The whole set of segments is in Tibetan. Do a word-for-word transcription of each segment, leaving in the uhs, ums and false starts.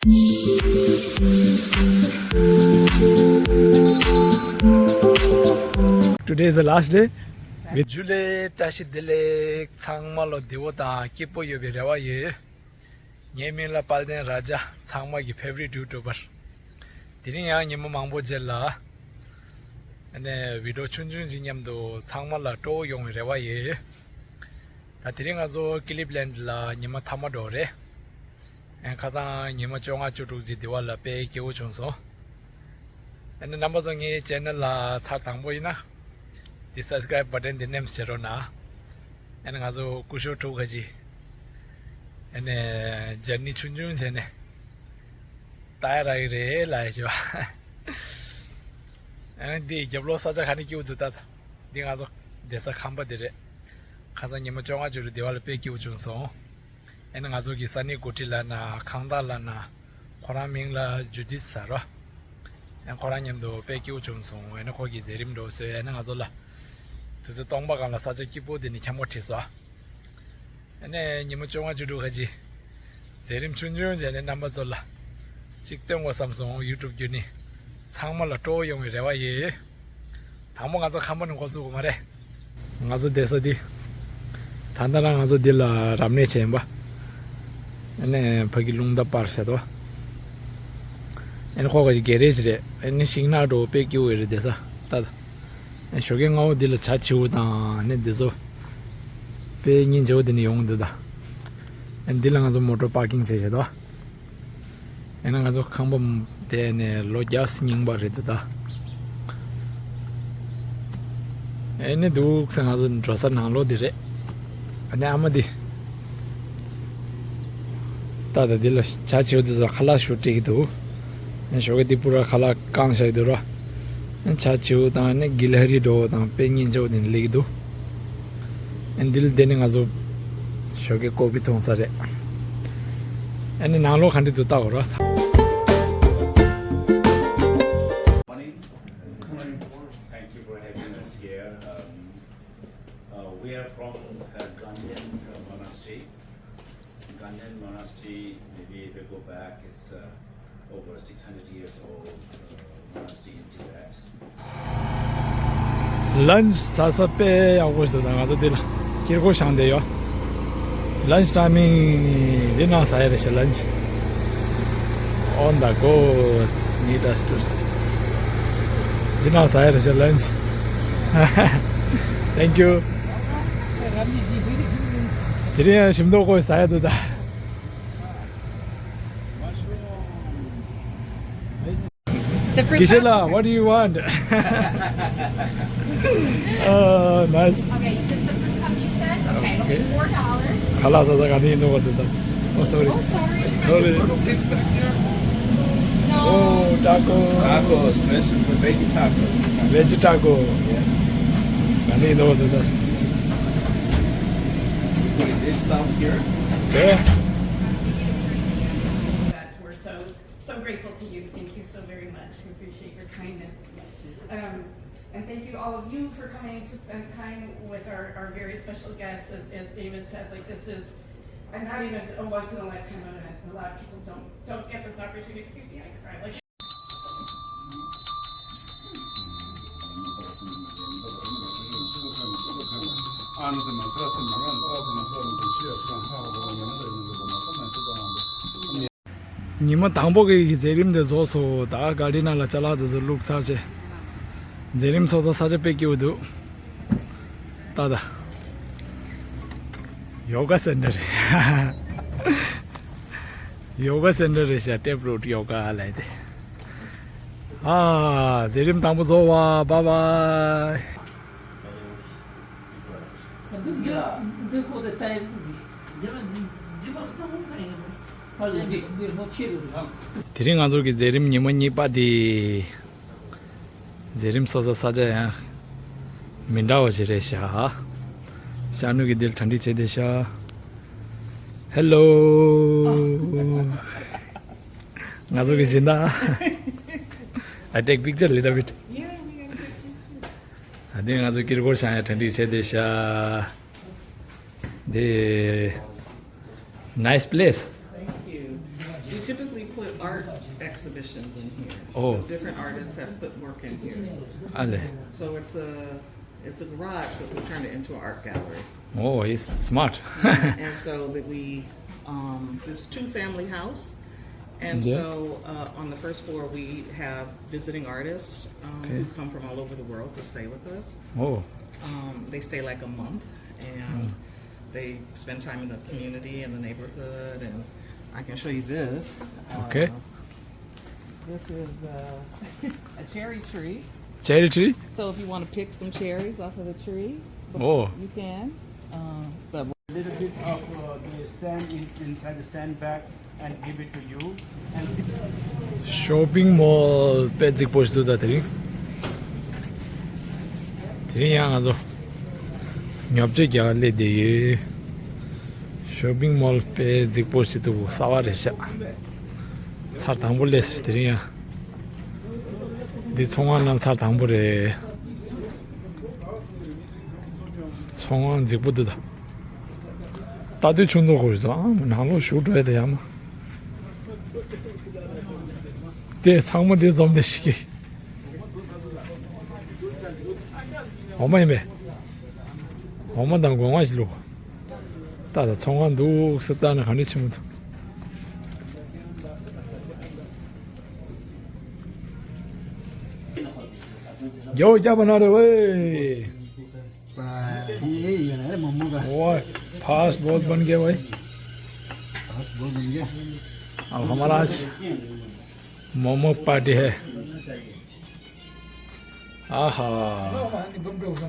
Today is the last day. With July བཀྲ་ཤིས་བདེ་ལེགས། ཚང་མ་ལ་བདེ་པོ་དང་སྐྱིད་པོ་ཡོད་པའི་རེ་བ་ཡོད། ངའི་མིང་ལ་དཔལ་ལྡན་ར་ཇ། ཚང་མ་གི་ཕེབ་རིག་ཡུ་ཊུབ་པར། དེ་རིང་ཡང་ཉི་མ་མང་པོ་རྗེས་ལ་ཨ་ནི་བི་ཌིའོ་ཆུང་ཆུང་ཅིག་མཉམ་དུ་ཚང་མ་ལ་སྤྲོ་བོ་ཡོང་བའི་རེ་བ་ཡོད། ད་དེ་རིང་ང་ཚོ་ཀི་ལིབ་ལེན་ཌི་ལ་ཉི་མ་མཐའ་མ་འགྲོ་རེད། ཨ་ཁ་སང་ཉི་མ་བཅོ་ལྔ་བཅུ་དྲུག་ཅིག་འདི་བ་ལ་དཔེ་སྐྱིད་པོ་བྱུང་སོང་། ཨ་ནི་རྣམ་པ་ཚོ་ངའི་ཅེ་ནལ་ལ་ཚར་དང་པོ་ཡིན་ན། འདི་སབ་སི་ཀ་རེབ་བ་ཊན་འདི་ནེམ་བྱེད་རོགས་གནང་། ཨ་ནི་ང་ཚོ་སྐུ་ཞབས་ཕྲུག་ཁ་ཅིག་ཨ་ནི་ཇར་ནི་ཆུང་ཆུང་བྱས་ནས་ལྟ་ཡ་རག་གི་རེད་ལབ་ཡ་བྱས་པ། ཨ་ནི་འདི་རྒྱབ་ལོགས་ས་ཆ་ག་ནས་སྐྱིད་པོ་འདུག་ལྟ་ད། འདི་ང་ཚོ་བསྡད་ས་ཁང་པ་འདི་རེད། ཁ་སང་ཉི་མ་བཅོ་ལྔ་བཅུ་དྲུག་འདི་བ་ལ་དཔེ་སྐྱིད་པོ་བྱུང་སོང་། ཨ་ནི་ང་ཚོ་གི་ས་གནས་འགོ་ཁྲིད་ལབ་ན་ཁང་བདག་ལབ་ན་ཁོ་རང་མིང་ལ་ཇུ་ཌིད་ཟེར་རོ། ཨ་ནི་ཁོ་རང་མཉམ་དུ་དཔེ་སྐྱིད་པོ་བྱུང་སོང་། ཨ་ནི་ཁོ་གིས་མཛད་རིམ་འགྲོ་བཟོས། ཨ་ནི་ང་ཚོ་ལ་དུས་ཚོད་སྟོང་པ་སྒང་ལ་ས་ཆ་སྐྱིད་པོ་དེ་ནས་འཁྱམ་པོ་ཁྲིད་སོང་། ཨ་ནི་ཉི་མ་བཅོ་ལྔ་བཅུ་དྲུག་ཁ་ཅིག་མཛད་རིམ་ཆུང་ཆུང་བྱས་ནས་རྣམ་པ་ཚོ་ལ་གཅིག་སྟོན་དགོས་བསམ་སོང་། ཡུ་ཊུབ་བརྒྱུད་ནས་ཚང་མ་ལ་སྤྲོ་བོ་ཡོང་བའི་རེ་བ་ཡོད། དང་པོ་ང་ཚོ་ཁང་པ་ནས་འགོ་བཙུགས་དགོས་མ་རེད། ང་ཚོ་བསྡད་ས་འདི། ད་ལྟ་རང་ང་ཚོ་འདི་ལ་རབ་གནས་བྱས་ཡིན་པ། ཨ་ནི་ཕ་གི་རླུང་རྟ་སྤར་བྱས་འདུག་ཨ་ནི་ཁོ་ག་ཅིག་གེ་རེཇ་རེད། ཨ་ནི་ཤིང་ནགས་འགྲོ་དཔེ་སྐྱིད་པོ་རེད་བསྡད་ས་ད། ཨ་ཞོགས་ཀས་སྔ་པོ་འདི་ལ་བྱ་བྱིའུ་དང་ཨ་ནི་འདི་ཚོ་དཔེ་སྙིང་རྗེ་པོ་འདི་ནས་ཡོང་གི་འདུག་ད། ཨ་ནི་འདི་ལ་ང་ཚོ་མོ་ཊ་པར་ཀིང་བྱས་བྱས་འདུག་ཨ་ནི་ང་ཚོ་ཁང་པ་དེ་ནས་ལོ་བརྒྱ་རྙིང་པ་རེད་འདུག་ད། ཨ་ནི་འདུག་ས་ང་ཚོ་འགྲོ་ས་ནང་ལོགས་འདི་རེད། ཨ་ནི་ཨ་མ་འདི། ད་ད་འདི་ལ་བྱ་བྱིའུ་འདི་ཚོ་ཁ་ལག་ཞིག་སྤྲད་ཀྱི་འདུག་ཨ་ནི་ཞོགས་ཀས་འདི་པུ་ར་ཁ་ལག་བཀང་བཞག་གི་འདུག་ར། ཨ་ནི་བྱ་བྱིའུ་དང་ཨ་ནི་གྷི་ལ་རི་འདྲ་བོ་དང་དཔེ་སྙིང་རྗེ་པོ་འདི་ནས་སླེབས་ཀྱི་འདུག་ཨ་ནི་འདི་ལ་བསྡད་ནས་ང་ཚོ་ཞོགས་ཀས་ཀོ་ཕི་འཐུང་ས་རེད། ཨ་ནི་ནང་ལོགས་ག་འདྲ་འདུག་ལྟ་དགོས་ར། Morning. Morning. Thank you for having us here. Um, uh, we are from uh, Ganden uh, Monastery. Ganden Monastery, maybe if you go back, it's uh, over six hundred years old uh, monastery in Tibet. ལན་ཆི་ཟ་ས་དཔེ་ཡག་པོ་ཞིག་འདུག་ད་ང་ཚོ་འདི་ལ་དཀྱིལ་འཁོར་བཞེངས་བསྡད་ཡོད། ལན་ཆི་ཊའི་མིང་འདི་ནང་ཟ་ཡ་རེད་ཤག་ལན་ཆི། On the go. Need us to འདི་ནང་ཟ་ཡ་རེད་ཤག་ལན་ཆི། Thank you. དེ་རིང་ཡང་ཞིམ་མདོག་ཁོ་ཟ་ཡ་འདུག་ད། The fruit Gisela, cup? What do you want? Oh, nice. Okay, just the fruit cup you said? Okay, it'll be Okay. four dollars. ཁ་ལག་ཟ་ས་ག་ནས་ཡིན་འདུག་ག་འདུག་ད། Oh, sorry. Oh, sorry. Turtle cakes back there? No. Oh, taco. Tacos, special for baby tacos. Veggie taco. Yes. ག་ནས་ཡིན་འདུག་ག་འདུག་ད། Putting this stuff here. Okay. That we're so So grateful to you. Thank you so very much. We appreciate your kindness. Um, and thank you all of you for coming to spend time with our, our very special guests. As, as David said, like, this is, and not even a once in a lifetime event. A lot of people don't, don't get this opportunity. Excuse me, I cry. Like, ཉི་མ་དང་པོ་གི་མཛད་རིམ་དེ་རྫོགས་སོང་། ད་གཱ་ཌི་ནང་ལ་ཅ་ལག་དེ་ཚོ་བླུགས་ཚར་བྱས། མཛད་རིམ་ཚོགས་ས་ས་ཆ་དཔེ་སྐྱིད་པོ་འདུག་ད་ད། ཡོ་ག་སེན་ཊར་རེད། ཡོ་ག་སེན་ཊར་རེད་ཤག་ཊེབ་རུཊ་ཡོ་ག་ལབ་དེ། ཨ། མཛད་རིམ་དང་པོ་རྫོགས་པ། བཱའི་བཱའི། འདི་འདི་འདི་ཁོ་དེ་ལྟ་ཡག་འདི་འདི་མ་འདི་འདི་མ་ཁ་མོ་ཁ་ཡིན་ནོ། ཨ་ལེ་འདི་འདི་ལོ་ཆེ་རུ་རང་། དེ་རིང་ང་ཚོ་གི་མཛད་རིམ་ཉི་མ་གཉིས་པ་དེ། མཛད་རིམ་ཚོགས་ས་ས་ཆ་ཡང་མི་འདྲ་བ་ཞིག་རེད་ཤག་ཤར་ནུབ་ཀྱི་འདིར་གྲ་སྒྲིག་བྱས་བསྡད་ཤག Hello. ང་ཚོ་གི་སྦྱིན་བདག I take picture little bit. Yeah, we can take pictures. ད་དེ་ང་ཚོ་དཀྱིལ་འཁོར་བཞེངས་ཡ་གྲ་སྒྲིག་བྱས་བསྡད་ཤག་འདི། Nice place. Thank you. We typically put Art exhibitions in here. Oh. So different artists have put work in here. ཨ་ལེ། So it's a it's a garage, but we turned it into an art gallery. Oh, it's smart. And so that we um, this two family house. And Yeah. So uh, on the first floor, we have visiting artists um, Okay. Who come from all over the world to stay with us. Oh. Um, they stay like a month, and they spend time in the community and the neighborhood. And I can show you this. Okay. Uh, this is uh, a cherry tree. Cherry tree? So if you want to pick some cherries off of the tree, Oh. You can. Um, but Little bit of uh, the sand in, inside the sandbag and give it to you. And Shopping mall དཔེ་རྫིག་པོ་ཞིག་འདུག་ད་དེ་རིང་། དེ་རིང་ཡང་ང་ཚོ་ཉོ་ཆ་རྒྱག་སླེབས་བསྡད་ཡོད། Shopping mall དཔེ་རྫིག་པོ་ཞིག་འདུག་གསར་པ་རེད་ཤག་ཚར་དང་པོ་སླེབས་སོང་དེ་རིང་ཡང་། འདི་ཚོང་ཁང་རྣམས་ཚར་དང་པོ་རེད། ཚོང་ཁང་རྫིག་པོ་འདུག་ད། ལྟ་དུས་ཆུང་ཐོག་ཁུར་ཞིག་འདུག་ཨ་ནང་ལོགས་ཞུགས་འགྲོ་ཡ་དེ་ཡ་མ། དེ་ཚང་མ་དེ་འཛོམས་དེ་ཞིག་གི་འོ་མ་ཡིན་པས། འོ་མ་དང་སྒོ་ང་ཞིག་ལུག་ད་ད་ཚོང་ཁང་འདུག་སེ་ལྟ་ན་ག་འདྲ་ཆེན་པོ་འདུག་རྒྱལ་པོ་སྐྱབས་པ་ན་རེ་ཝེ། ये ये ये ना मम्मू का ཝེ། पास बहुत बन गया भाई। पास बहुत बन गया। अब हमारा आज मोमो पार्टी है। आहा। ལོ་དག་པའི་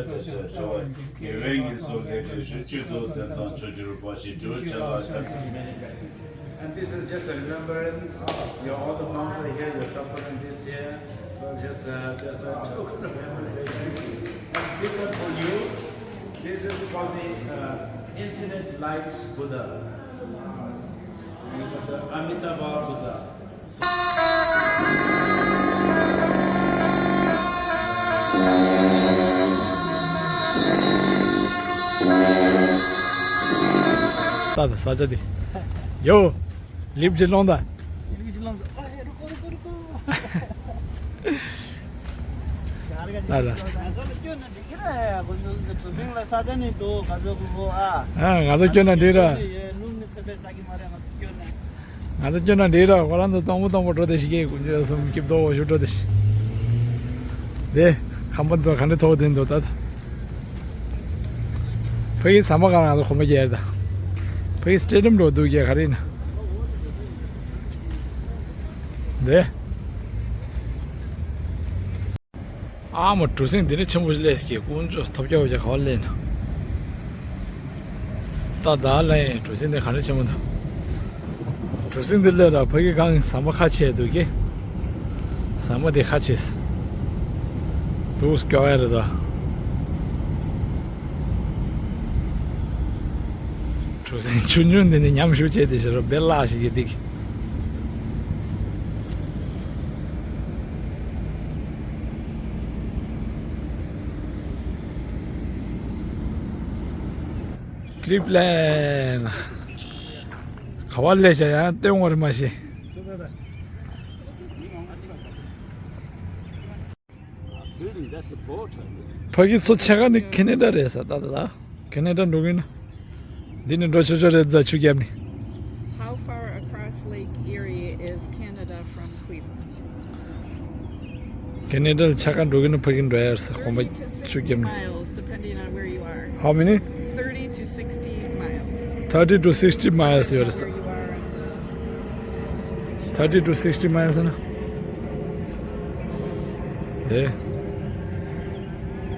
དེ་ཆ་བྱ་བ་དགེ་བའི་ཉེས་སོགས་ལས་འབྲས་གཞི་གཅིག་ཏུ་བདེན་དང་ཆོས་ཀྱི་རིག་པ་ཞེས་བརྗོད་བྱ་ལ་ཆགས་སོ། And this is just a remembrance. Your all the monks are here, your suffering this year. So just uh, just uh, remembrance. And this one for you. This is for the uh, infinite light Buddha. You got the Amitabha Buddha. ས་ད་ས་ཆ་དེ། ཡོ། ལིབ་ཅི་ལོང་ད། ལིབ་ཅི་ལོང་ད། ཨ་ཧེ་རུ་ཀོ་རུ་ཀོ་རུ་ཀོ། ལ་ལ། ང་ཚོ་ལ་སྐྱོན་ན་འགྲིག་གི་རེད། ཁོ་ཚོ་གྲུ་གཟིངས་ལ་ས་ཆ་ནི་འདུག་ང་ཚོ་གུ་གུ་ཨ། ཨ་ང་ཚོ་སྐྱོན་ན་འགྲིག་ར། ནུབ་ནི་ཚོད་པའི་ས་གི་མ་རེད་ང་ཚོ་སྐྱོན་ན། ང་ཚོ་སྐྱོན་ན་འགྲིག་ར། ཁོ་རང་ཚོ་སྟོང་པོ་སྟོང་པོ་འགྲོ་དེ་ཞིག་གི་དཀོན་མཆོག་གསུམ་སྐྱིད་པོ་ཞུ་འགྲོ་དེ་ཞིག་དེ་ཁམས་པ་ཚོ་ག་འདྲ་ཐོག་དེ་འདུག་ད་ད། ཕ་གི་ཟམ་པ་ག་རང་ཚོ་གོམ་པ་རྒྱག་ཡར་ད། ཕ་གི་སི་ཊེ་ཌི་ཡམ་འགྲོ་འདུག་རྒྱ་ག་རེ་ཡིན་ན། འདི། ཨ་མ་གྲུ་གཟིངས་འདི་འདྲ་ཆེན་པོ་ཞིག་སླེབས་ཀྱི་དཀོན་མཆོག་ཐོབ་རྒྱག་བྱ་ག་བ་སླེབས་ན། ད་ད་ལན་གྲུ་གཟིངས་འདི་ག་འདྲ་ཆེན་པོ་འདུག་གྲུ་གཟིངས་འདི་སླེབས་ར་ཕ་གི་གང་ཟམ་པ་ཁ་ཕྱེ་འདུག་གི་ཟམ་པ་འདི་ཁ་ཕྱེ། འདུག་སྐྱོ་བ་རེད་ད། གྲུ་གཟིངས་ཆུང་ཆུང་འདི་ནས་མཉམ་ཞུགས་བྱས་ཏེ་ཞེ་རོ་བེ་ལག་ཞིག་གི་འདི་གི་ཀྲིབ་ལན། ག་བ་ལས་བྱ་ཡང་སྟོན་བར་མ་ཤེས། ཕ་གི་མཚོ་ཆེ་ཁ་ནི་ཁེ་ན་ཌ་རེད་ས་ད་ད་ད་ཁེ་ན་ཌ་འགྲོ་གི་ན། འདི་ནི་འགྲོ་ཆོག་ཆོག་རེད་ད་ཆུ་རྒྱབ་ནི། How far across Lake Erie is Canada from Cleveland? ཁེ་ན་ཌ་ལ་ཆ་ཁ་འགྲོ་གི་ན་ཕ་གི་འགྲོ་ཡར་ས་གོམ་པ་ཆུ་རྒྱབ་ནི། Miles, depending on where you are. How many? Thirty to sixty miles. Thirty to sixty miles ཡོད་རེད་ས། Where you are on the Thirty to sixty miles ན། དེ།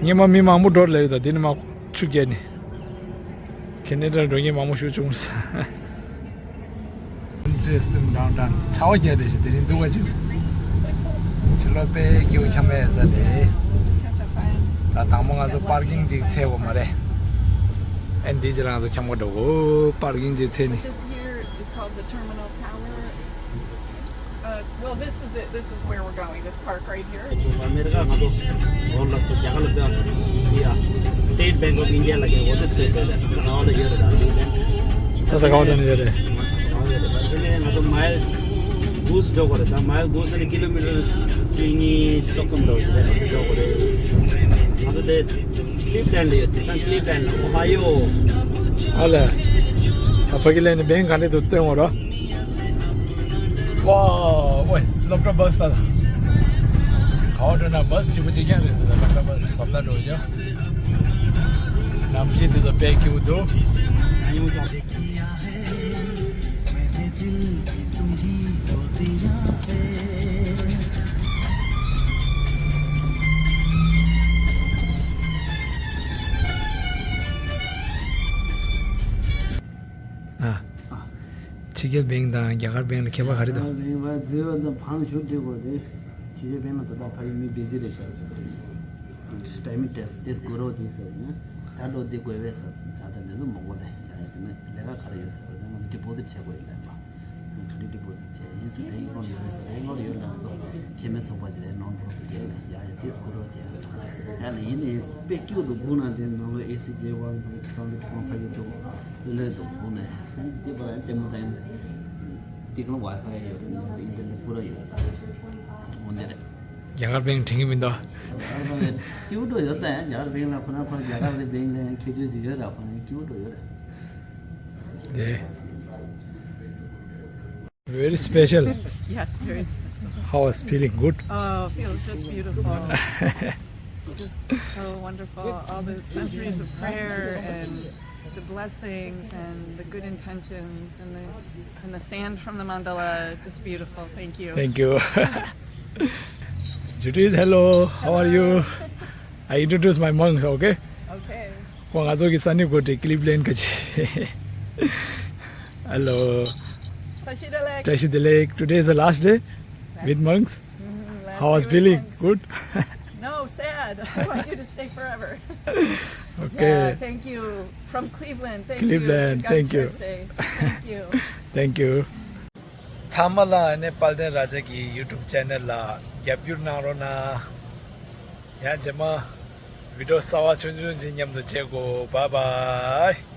ཉི་མ་མི་མང་པོ་འགྲོ་ལེ་ཡོད་ད་དེ་ནི་མ་ཆུ་རྒྱབ་ནི། ཁེ་ན་ཌ་འགྲོ་མཁན་མང་པོ་ཞིག་བྱུང་ས། ཚེས་གསུམ་རང་གྲང་ཆར་པ་བརྒྱབ་དེ་ཞིག་དེ་རིང་སྡུག་པ་ཅིག་ཕྱི་ལོགས་དཔེ་སྐྱིད་པོ་འཁྱམ་པའི་ས་རེད། ད་དང་པོ་ང་ཚོ་པར་ཀིང་ཅིག་འཚོལ་དགོས་མ་རེད། ཨེ་འདི་ཅི་རང་ཚོ་འཁྱམ་ག་འགྲོ་གོ་པར་ཀིང་ཅིག་འཚོལ་ནི། This here is called the terminal tower. Uh, well, this is it. This is where we're going. This park right here. ཨ་མེ་རི་ཀ་ང་ཚོ་འོ་ལགས་སོ་རྒྱ་གར་ལ་ཕེབས་ཡ། State Bank of India ལ་ཀྱི་འོ་དེ་ཚོས་ཕེབས་ཡ། ང་འོ་ལ་ཡོད་རེད་ད་ཡོད་ལན། ས་ས་ག་བ་དང་ནི་རེད། ང་ཚོ་མའིལ་གུས་འགྲོ་དགོས་རེད། ད་མའིལ་གུས་ནི་ཀི་ལོ་མི་ཊར་བཅུ་གཉིས་བཅུ་གསུམ་འགྲོ་དགོས་རེད། ང་ཚོ་འགྲོ་དགོས་རེད། ང་ཚོ་དེ་ཀི་ལིབ་ལན་ལ་ཡོད། དེང་སང་ཀི་ལིབ་ལན་ལ་ཨོ་ཧ་ཡོ། ཨ་ལས། ད་ཕ་གི་ལན་ནི་བེང་ག་འདྲ་འདུག་སྟོན་འོང་རོགས། ཝའོ། ཝེ། སློབ་གྲྭ་བྷ་སི་ད། ག་བ་འགྲོ་ན་བྷ་སི་གཅིག་པུ་གཅིག་རྐྱང་རེད། འདི་ལ་སློབ་གྲྭ་བྷ་སི་བཟོ་ལྟ་འགྲོ་བཞག་གནམ་གཤིས་འདི་ཚོ་དཔེ་སྐྱིད་པོ་འདུག་ཨ། ཕྱི་རྒྱལ་བེང་དང་རྒྱ་གར་བེང་ལ་ཁྱད་པར་ག་རེ་འདུག་རྒྱ་གར་བེང་བ་འཛུལ་བ་དང་བང་ཞུ་སྡོད་དགོས་ཏེ། ཕྱི་རྒྱལ་བེང་ལ་ད་ལྟ་ཕ་ཡུལ་མི་བི་ཛི་རེད་ཤག་ཟེར་གི་རེད། ཊའི་མིང་ཏེས་ཏེས་དགོས་རོགས་ཅིག་ཟེར་ནས་ཇ་འགྲོ་འདི་དགོས་པས་ཟེར། ཇ་དང་འདི་ཚོ་མང་པོ་ལས་ཡ་ཡ་དེ་ནས་ལས་ཀ་ག་རེ་ཡོད་ཟེར་ནས་ང་ཚོ་ཌི་པོ་ཟིཊ་བྱེད་དགོས་ཡིན་ལབ་པ། ག་རེ་ཌི་པོ་ཟིཊ་བྱས་ཡིན་ཟེར་ནས་ཨེ་ཀའུན་ཊི་ཡོད་རེད་ཟེར། ཨེ་ཀའུན་ཊི་ཡོད་ལབ་ཏོ། ཁེ་མེད་ཚོགས་པ་ཅིག་ལས་ནོན་པོ་རོ་ཕིཊ་ཡ་ཡ་ཏེས་དགོས་རོགས་བྱས་ཟེར། ཡ་ལ་ཡིན་ནས་དཔེ་སྐྱིད་པོ་འདུག་སྒུག་ན་དེ་ནང་ལོ་ཨེ་སི་བརྗེ་བ་ཁང་ཁང་ཁང་ཕ་གི་འདུག་ལོས་འདུག་སྒུག་ནས་དེ་པར་ལྟད་མོ་ལྟ་ཡིན། དེ་གང་ཝའི་ཕའི་ཡོད་རེད། ཨིན་ཊར་ནེཊ་པུ་ར་ཡོད་རེད། འོ་འདི་རེད། རྒྱ་གར་བེང་དྲན་གི་མི་འདུག་རྒྱ་གར་བེང་སྐྱིད་པོ་འགྲོ་ཡོད་ད། རྒྱ་གར་བེང་ལ་ཁོ་ན་ཁོ་རྒྱ་གར་རེ་བེང་ལ་ཁྱད་ཆོས་ཅིག་ཡོད་ར། ཁོ་ན་སྐྱིད་པོ་འགྲོ་ཡོད་ར། དེ། Very special. Yes, very special. How was feeling? Good? Oh, feels just beautiful. Just so wonderful. All the centuries of prayer and the blessings and the good intentions and the and the sand from the mandala. Just beautiful. Thank you. Thank you. Judith, hello. How are you? I introduce my monks, okay? Okay. ཁོང་ང་ཚོ་གི་ས་གནས་གོ་དེ་ཀི་ལིབ་ལན་ག་ཅི། Hello. བཀྲ་ཤིས་བདེ་ལེགས། བཀྲ་ཤིས་བདེ་ལེགས། Today is the last day with monks. Mm-hmm. Last How was day with feeling? Monks. Good? No, sad. I want you to stay forever. Okay. Yeah, thank you. From Cleveland. Thank you. Cleveland. Thank you. Thank you. Thank you. ཐ་མ་ལ་ནི་དཔལ་ལྡན་ར་ཇ་གི་ཡུ་ཊུབ་ཆེ་ནལ་ལ་རྒྱབ་སྐྱོར་གནང་རོགས་གནང་། ཡང་རྗེས་མ་བི་ཌི་ཡོ་གསར་བ་ཆུང་ཆུང་ཅིག་མཉམ་དུ་མཇལ་དགོས། Bye bye.